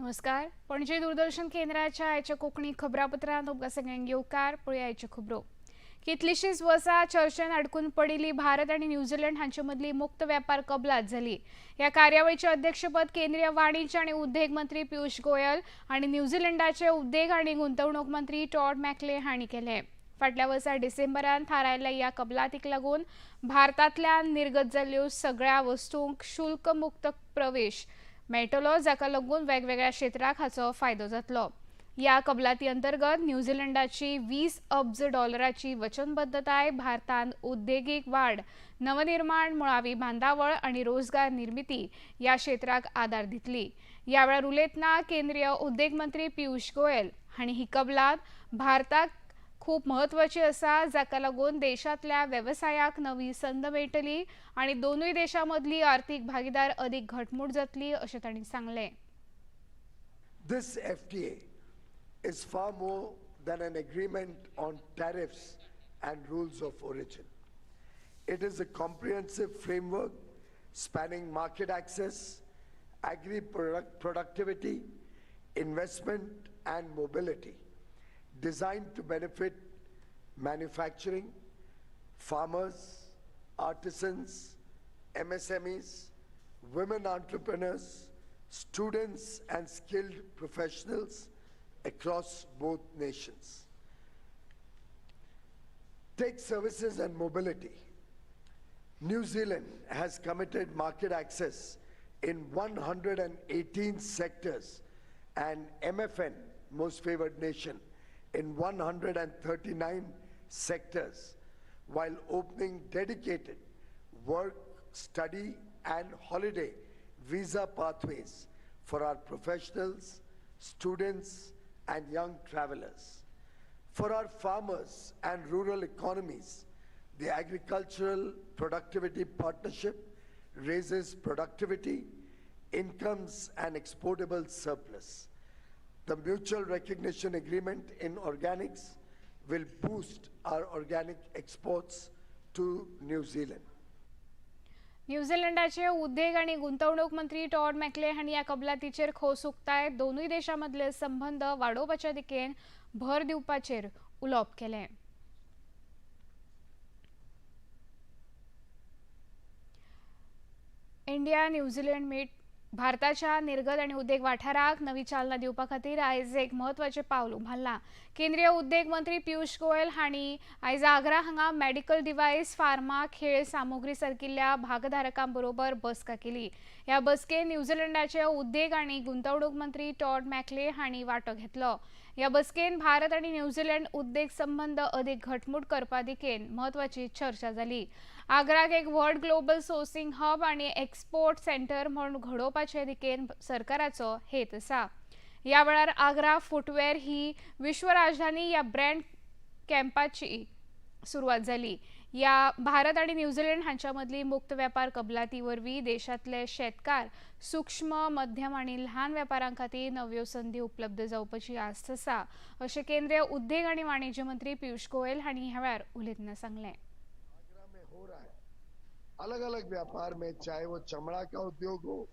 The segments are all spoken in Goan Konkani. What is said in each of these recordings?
नमस्कार, पणजे दूरदर्शन केंद्राच्या आयच्या कोंकणी खबरापत्रांत तुमकां सगळ्यांक येवकार. पळया आयच्यो खबरो. कितलीशींच वर्सां चर्चेन अडकून पडिल्ली भारत आनी न्यूझीलंड हांचे मदली मुक्त वेपार कबलात जाली. ह्या कार्यावळीचें अध्यक्षपद केंद्रीय वाणिज्य आनी उद्देग मंत्री पियुष गोयल आनी न्यूझीलंडाचे उद्देग आनी गुंतवणूक मंत्री टॉड मॅकले हांणी केलें. फाटल्या वर्सा डिसेंबरान थारायल्ल्या ह्या कबलातीक लागून भारतांतल्यान निर्गत जाल्ल्यो सगळ्या वस्तूंक शुल्कमुक्त प्रवेश मेळटलो, जाका लागून वेगवेगळ्या क्षेत्राक हाचो फायदो जातलो. ह्या कबलाती अंतर्गत न्यूझीलंडाची 20 अब्ज डॉलराची वचनबद्धताय भारतान उद्देगीक वाड, नवनिर्माण, मुळावी बांदावळ आनी रोजगार निर्मिती ह्या क्षेत्राक आदार दितली. ह्या वेळार उलयतना केंद्रीय उद्देग मंत्री पियुष गोयल हांणी ही कबलात भारताक खूब म्हत्वाची आसा, जाका लागून देशांतल्या वेवसायाक नवी संद मेळटली आनी दोनूय देशां मदली आर्थिक भागीदार अदीक घटमूट जातली अशें तांणी सांगलें. This FTA is far more than an agreement on tariffs and rules of origin. It is a comprehensive framework spanning market access, agri-productivity, investment and mobility, designed to benefit manufacturing, farmers, artisans, MSMEs, women entrepreneurs, students and skilled professionals across both nations. Take services and mobility. New Zealand has committed market access in 118 sectors and MFN, most favored nation, in 139 sectors, while opening dedicated work, study and holiday visa pathways for our professionals, students and young travelers. For our farmers and rural economies, the Agricultural Productivity Partnership raises productivity, incomes and exportable surplus. The Mutual Recognition Agreement in organics will boost our organic exports to New Zealand. न्यूझीलंडाचे उद्देग आनी गुंतवणूक मंत्री टॉड मॅकले हांणी ह्या कबलातीचेर खोस उक्तायत दोनूय देशां मदले संबंद वाडोवपाच्या दिकेन भर दिवपाचेर उलोवप केलें. इंडिया न्यूझीलंड मीट भारताच्या निर्गत आनी उद्देग वाठाराक नवी चालना दिवपा खातीर आयज एक म्हत्वाचें पावल उबारलां. केंद्रीय उद्देग मंत्री पियुष गोयल हांणी आयज आग्रा हांगा मेडिकल डिवायस, फार्मा, खेळ सामुग्री सारकिल्ल्या भागधारकां बरोबर बसका केली. ह्या बसकेंत न्यूझीलंडाचे उद्देग आनी गुंतवणूक मंत्री टॉड मॅकले हांणी वांटो घेतलो. ह्या बसकेंत भारत आनी न्यूझीलंड उद्देग संबंद अदीक घटमूट करपा दिकेन म्हत्वाची चर्चा जाली. आग्राक एक व्हड ग्लोबल सोर्सिंग हब आनी एक्सपोर्ट सेंटर म्हूण घडोवपाचे दिकेन सरकाराचो हेत आसा. ह्या वेळार आग्रा फुटवेअर ही विश्व राजधानी ह्या ब्रँड कॅम्पाची सुरवात जाली. ह्या भारत आनी न्यूझीलंड हांच्या मदली मुक्त वेपार कबलाती वरवीं देशांतले शेतकार, सूक्ष्म, मध्यम आनी ल्हान वेपारां खातीर नव्यो संदी उपलब्ध जावपाची आस्त आसा अशें केंद्रीय उद्देग आनी वाणिज्य मंत्री पियुष गोयल हांणी ह्या वेळार उलयतना सांगलें. आगरा में हो रहा है अलग अलग व्यापार में, चाहे वो चमड़ा का उद्योग हो,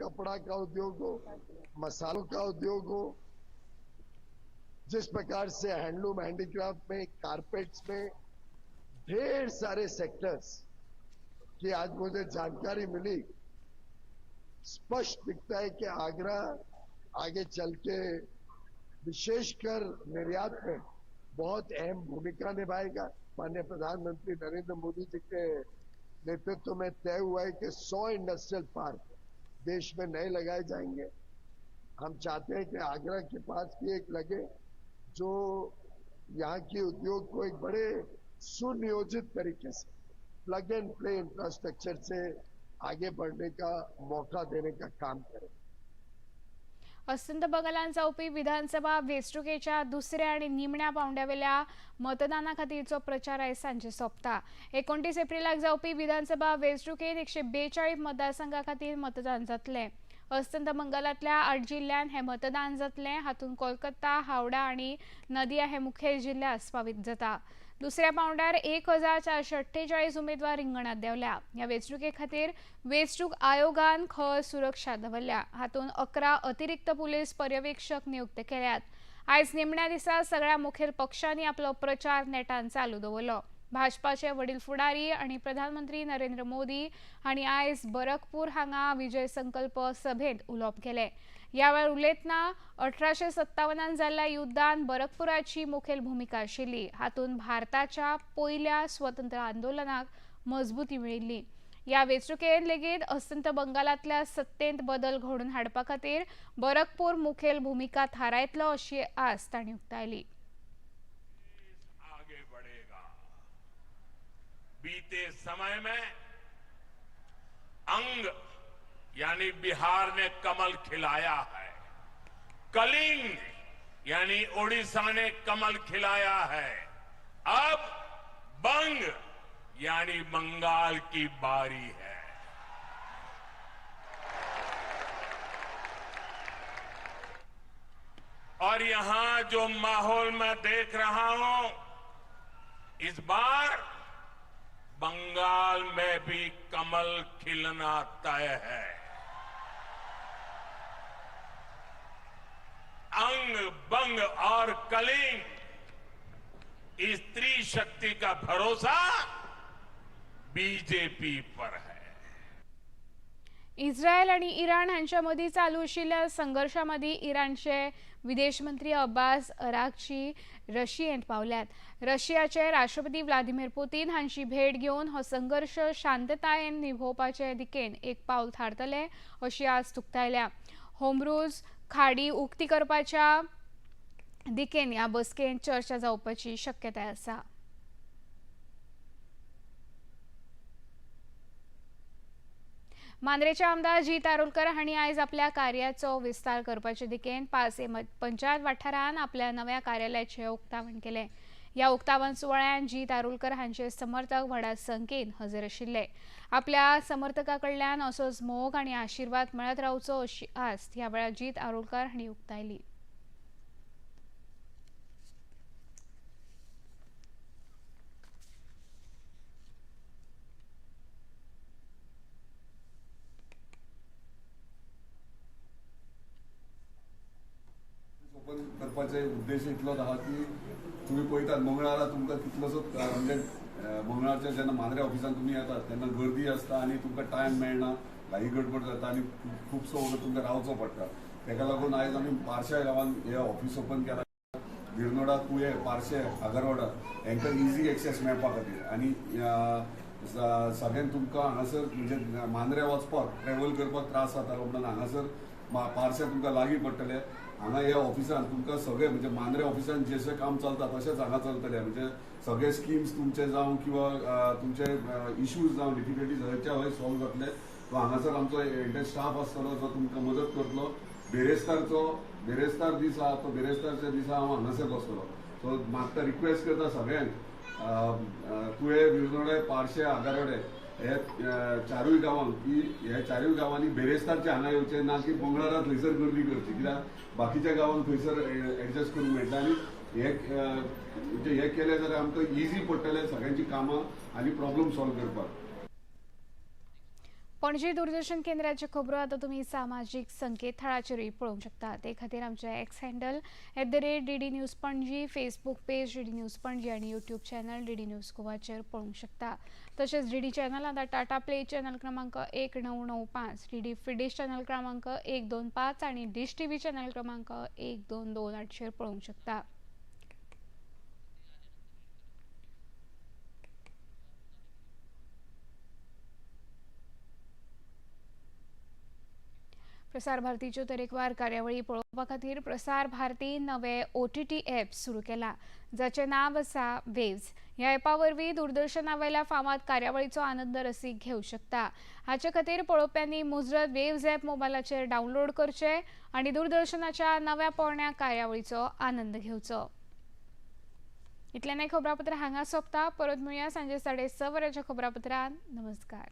कपड़ा का उद्योग हो, मसालों का उद्योग हो, जिस प्रकार से हैंडलूम हैंडीक्राफ्ट में, कारपेट्स में ढेर सारे सेक्टर्स की आज मुझे जानकारी मिली। स्पष्ट दिखता है कि आगरा आगे चल के विशेषकर निर्यात में बहुत अहम भूमिका निभाएगा। माननीय प्रधानमंत्री नरेंद्र मोदी जी के नेतृत्व में तय हुआ है कि 100 इंडस्ट्रियल पार्क देश में नए लगाए जाएंगे। हम चाहते हैं कि आगरा के पास भी एक लगे, जो यहाँ की उद्योग को एक बड़े सुनियोजित तरीके से प्लग एंड प्ले इंफ्रास्ट्रक्चर से आगे बढ़ने का मौका देने का काम करे। अस्तंत बंगालांत जावपी विधानसभा वेंचणुकेच्या दुसऱ्या आनी निमण्या पावंड्यावेल्या मतदाना खातीरचो प्रचार आयज सांजे सोंपता. 29 एप्रिलाक जावपी विधानसभा वेंचणुकेंत 142 मतदारसंघा खातीर मतदान जातलें. अस्तंत बंगालांतल्या 8 जिल्ल्यांत हें मतदान जातलें. हातूंत कोलकाता, हावडा आनी नदिया हे मुखेल जिल्ले आस्पावीत जाता. दुसऱ्या पावंड्यार 1448 उमेदवार रिंगणात देंवल्या. ह्या वेंचणुके खातीर वेंचणूक आयोगान खर सुरक्षा दवरल्या. हातूंत 11 अतिरिक्त पुलीस पर्यवेक्षक नियुक्त केल्यात. आयज निमण्या दिसा सगळ्या मुखेल पक्षांनी आपलो प्रचार नेटान चालू दवरलो. भाजपाचे वडील फुडारी आणि प्रधानमंत्री नरेंद्र मोदी हांणी आयज बरकपूर हांगा विजय संकल्प सभेंत उलोवप केलें. ह्या वेळार उलयतना 1857 जाल्ल्या युद्धान बरकपुराची मुखेल भुमिका आशिल्ली. हातूंत भारताच्या पयल्या स्वतंत्र आंदोलनाक मजबूती मेळिल्ली. ह्या वेंचणुकेंत लेगीत अस्तंत बंगालांतल्या सत्तेंत बदल घडोवन हाडपा खातीर बरकपूर मुखेल भुमिका थारायतलो अशी आस तांणी उक्तायली. आगे बढ़ेगा. बीते समय में अंग यानी बिहार ने कमल खिलाया है, कलिंग यानी ओडिशा ने कमल खिलाया है, अब बंग यानी बंगाल की बारी है. और यहां जो माहौल मैं देख रहा हूं, इस बार बंगाल में भी कमल खिलना तय है. अंग, बंग और कलिंग, इस त्रिशक्ति का भरोसा बीजेपी पर है. इस्रायल आणि इराण हांच्या मदीं चालू आशिल्ल्या संघर्शा मदीं इराणचे विदेश मंत्री अब्बास अराघची रशियेंत पावल्यात. रशियाचे राष्ट्रपती व्लादिमीर पुतीन हांची भेट घेवन हो संघर्श शांततायेन निभोवपाचे दिकेन एक पावल थारतलें अशी आस उक्तायल्या. होर्मुझ खाडी उक्ती करपाच्या दिकेन ह्या बसकेंत चर्चा जावपाची शक्यताय आसा. मांद्रेचे आमदार जीत आरोलकर हांणी आयज आपल्या कार्याचो विस्तार करपाचे दिकेन पार्से पंचायत वाठारांत आपल्या नव्या कार्यालयाचें उक्तावण केलें. ह्या उक्तावण सुवाळ्यांत जीत आरोलकर हांचे समर्थक व्हडा संख्येन हजर आशिल्ले. आपल्या समर्थकां कडल्यान असोच मोग आनी आशिर्वाद मेळत रावचो अशी आस्त ह्या वेळार जीत आरोलकर हांणी उक्तायली. ओपन करपाचे उद्देश इतलोच आहा की तुमी पळयतात मंगळारा तुमकां कितलोसोच म्हणजे मंगळारच्या जेन्ना मांद्रे ऑफिसान तुमी येतात तेन्ना गर्दी आसता आनी तुमकां टायम मेळना, घाई गडबड जाता आनी खुबसो वगत तुमकां रावचो पडटा. तेका लागून आयज आमी पार्शा गांवांत हे ऑफिस ओपन केला. गिरनोडा, कुये, पार्शे, आगरवाडा हांकां इजी एक्सेस मेळपा खातीर आनी सगळ्यांक तुमकां हांगासर म्हणजे मांद्रे वचपाक ट्रॅवल करपाक त्रास जातालो म्हणून हांगासर पार्शे तुमकां लागीं पडटले. हांगा ह्या ऑफिसान तुमकां सगळे म्हणजे मांद्रे ऑफिसान जशें काम चलता तशेंच हांगा चलतलें. म्हणजे सगळे स्किम्स तुमचे जावं किंवा तुमचे इश्यूज जावं डिफिकल्टीज हयच्या हय सॉल्व जातले. तो हांगासर आमचो एंटायर स्टाफ आसतलो जो तुमकां मदत करतलो. बिरेस्तार दीस आहा तो बिरेस्तारच्या दिसा हांव हांगासर बसतलो. सो म्हाका रिक्वेस्ट करता सगळ्यांक, तुये, विरनोडे, पार्शे, आगारवाडे हे चारूय गांवांक की ह्या चारूय गांवांनी बिरेस्तारचे हांगा येवचे ना की मंगळारा थंयसर गर्दी करची, कित्याक बाकीच्या गांवांक थंयसर एडजस्ट करूंक मेळटा. आनी हे म्हणजे हे केलें जाल्यार आमकां इजी पडटलें सगळ्यांची कामां आनी प्रॉब्लम सॉल्व करपाक. पणजी दूरदर्शन केंद्राच्यो खबरो आतां तुमी सामाजीक संकेतथळाचेरूय पळोवंक शकता. ते खातीर आमचें X handle @DD News Panaji, Facebook page DD News Panaji आनी यूट्यूब चॅनल DD news गोवाचेर पळोवंक शकता. तशेंच DD channel आतां टाटा प्ले चॅनल क्रमांक 1995, DD फ्रीडीश चॅनल क्रमांक 125 आनी डिश TV channel क्रमांक 1228चेर पळोवंक शकता. प्रसार भारतीच्यो तरेकवार कार्यावळी पळोवपा खातीर प्रसार भारती नवे OTT app सुरू केला, जाचें नांव आसा वेव्स. ह्या एपा वरवीं दूरदर्शना वयल्या फामाद कार्यावळीचो आनंद रसीक घेवंक शकता. हाचे खातीर पळोवप्यांनी मुजरत वेव्स एप मोबायलाचेर डावनलोड करचें आनी दूरदर्शनाच्या नव्या पोरण्या कार्यावळीचो आनंद घेवचो. इतल्यान खबरापत्र हांगा सोंपता. परत मेळुया सांजे 6:30 वरांच्या खबरापत्रान. नमस्कार.